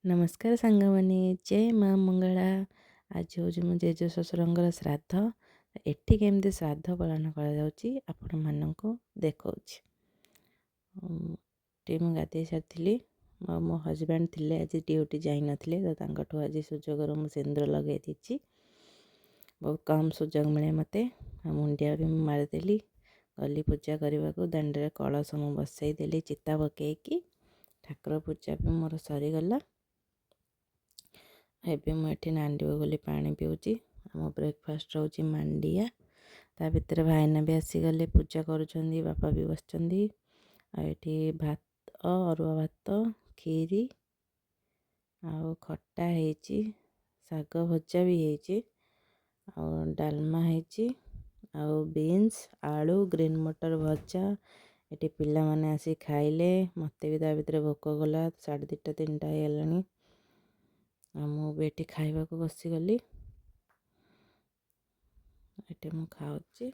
ନମସ୍କାର ସାଙ୍ଗମାନେ, ଜୟ ମା ମଙ୍ଗଳା। ଆଜି ହେଉଛି ମୋ ଜେଜେ ଶ୍ୱଶୁରଙ୍କର ଶ୍ରାଦ୍ଧ। ଏଠି କେମିତି ଶ୍ରାଦ୍ଧ ପାଳନ କରାଯାଉଛି, ଆପଣମାନଙ୍କୁ ଦେଖାଉଛି। ଏଠି ମୁଁ ଗାଧେଇ ସାରିଥିଲି ଆଉ ମୋ ହଜବେଣ୍ଡ ଥିଲେ, ଆଜି ଡ୍ୟୁଟି ଯାଇନଥିଲେ, ତ ତାଙ୍କଠୁ ଆଜି ସୁଯୋଗରୁ ମୁଁ ସିନ୍ଦୁର ଲଗାଇ ଦେଇଛି। ବହୁତ କମ୍ ସୁଯୋଗ ମିଳେ ମୋତେ। ଆଉ ମୁଣ୍ଡିଆ ବି ମୁଁ ମାରିଦେଲି। ଗଲି ପୂଜା କରିବାକୁ। ଦାଣ୍ଡରେ କଳସ ମୁଁ ବସେଇଦେଲି ଚିତା ପକେଇକି। ଠାକୁର ପୂଜା ବି ମୋର ସରିଗଲା। ଏବେ ମୁଁ ଏଠି ନାଣ୍ଡି ବଗୁଲି ପାଣି ପିଉଛି। ଆମ ବ୍ରେକଫାଷ୍ଟ ହେଉଛି ମାଣ୍ଡିଆ। ତା ଭିତରେ ଭାଇନା ବି ଆସିଗଲେ, ପୂଜା କରୁଛନ୍ତି, ବାପା ବି ବସିଛନ୍ତି। ଆଉ ଏଠି ଭାତ, ଅରୁଆ ଭାତ, କ୍ଷୀରି ଆଉ ଖଟା ହେଇଛି, ଶାଗ ଭଜା ବି ହେଇଛି ଆଉ ଡାଲମା ହେଇଛି ଆଉ ବିନ୍ସ, ଆଳୁ, ଗ୍ରୀନ୍ ମଟର ଭଜା। ଏଠି ପିଲାମାନେ ଆସି ଖାଇଲେ। ମୋତେ ବି ତା ଭିତରେ ଭୋକ କଲା। 2:30, 3ଟା ହେଇଗଲାଣି ଆଉ ମୁଁ ବି ଏଠି ଖାଇବାକୁ ବସିଗଲି। ଏଠି ମୁଁ ଖାଉଛି।